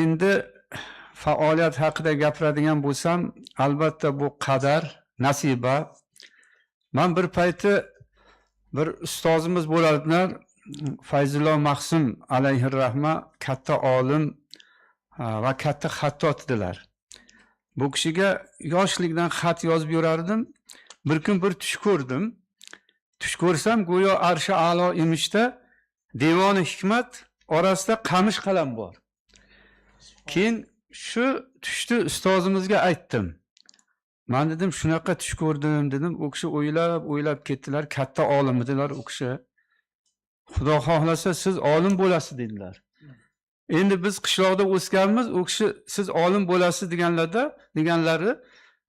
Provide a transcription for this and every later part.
Endi faoliyat haqida gapiradigan bo'lsam, albatta bu qadar, nasiba. Man bir payti bir ustozimiz bo'ladilar, Fayzullo Mahsum alayhi rahma, katta olim va katta xattot edilar. Bu kishiga yoshlikdan xat yozib yurardim. Bir kun bir tush ko'rdim. Tush ko'rsam, go'yo arshi a'lo emishda devoni hikmat orasida qamish qalam bor. Keyin shu tushni ustozimizga aytdim. Man dedim, shunaqa tush ko'rdim dedim. U kishi o'ylab o'ylab ketdilar. Katta olim edilar u kishi. Xudo xohlasa, siz olim bo'lasiz dedilar. Endi biz qishloqda o'sganmiz. U kishi siz olim bo'lasiz deganlari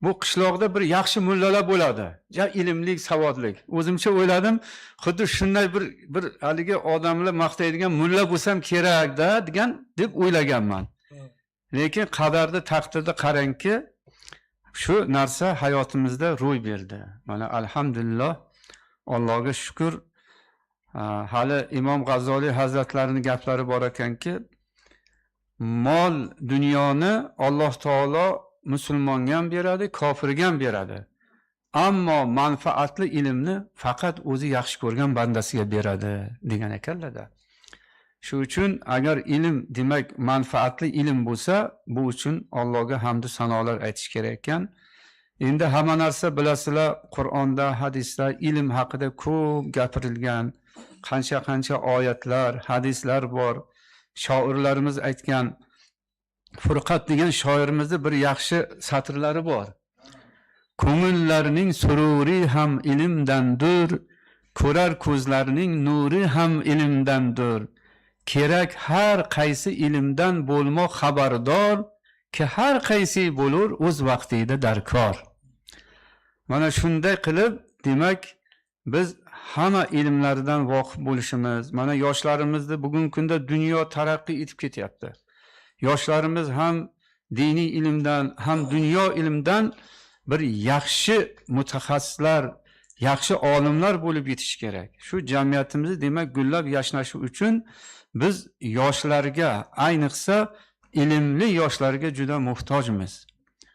bu qishloqda bir yaxshi mullalar bo'ladi. Ja ilmli, savodli. O'zimcha o'yladim, xuddi shunday bir haligi odamlar maqtaydigan mulla bo'lsam kerakda degan deb o'ylaganman. Lekin qadarda, taqdirda qarangki, shu narsa hayotimizda ro'y berdi. Mana alhamdulillah, Allohga shukr. Hali Imom G'azzoliy hazratlarining gaplari bor ekanki, mol dunyoni Alloh taolo musulmonga ham beradi, kofirga ham beradi. Ammo manfaatli ilmni faqat o'zi yaxshi ko'rgan bandasiga beradi degan ekanlar-da. Shu uchun agar ilm, demak, manfaatli ilm bo'lsa, bu uchun Allohga hamd sanolar aytish kerak ekan. Endi hamma narsa bilasizlar, Qur'onda, hadisda ilm haqida ko'p gapirilgan, qancha qancha oyatlar, hadislar bor. Shoirlarimiz aytgan, Furqat degan shoirimizni bir yaxshi satrlari bor. Ko'ngillarning sururi ham ilmdandir, ko'rar ko'zlarning nuri ham ilmdandir. Kerak har qaysi ilmdan bo'lmoq xabardor, ki har qaysi bo'lur o'z vaqtida darkor. Mana shunday qilib, demak, biz hamma ilmlardan voqif bo'lishimiz, mana yoshlarimizni bugungi kunda dunyo taraqqiy etib ketyapti. Yoshlarimiz ham diniy ilmdan, ham dunyo ilmdan bir yaxshi mutaxassislar, yaxshi olimlar bo'lib yetishi kerak. Shu jamiyatimizni, demak, gullab yashnashi uchun biz yoshlarga, ayniqsa ilmli yoshlarga juda muhtojmiz.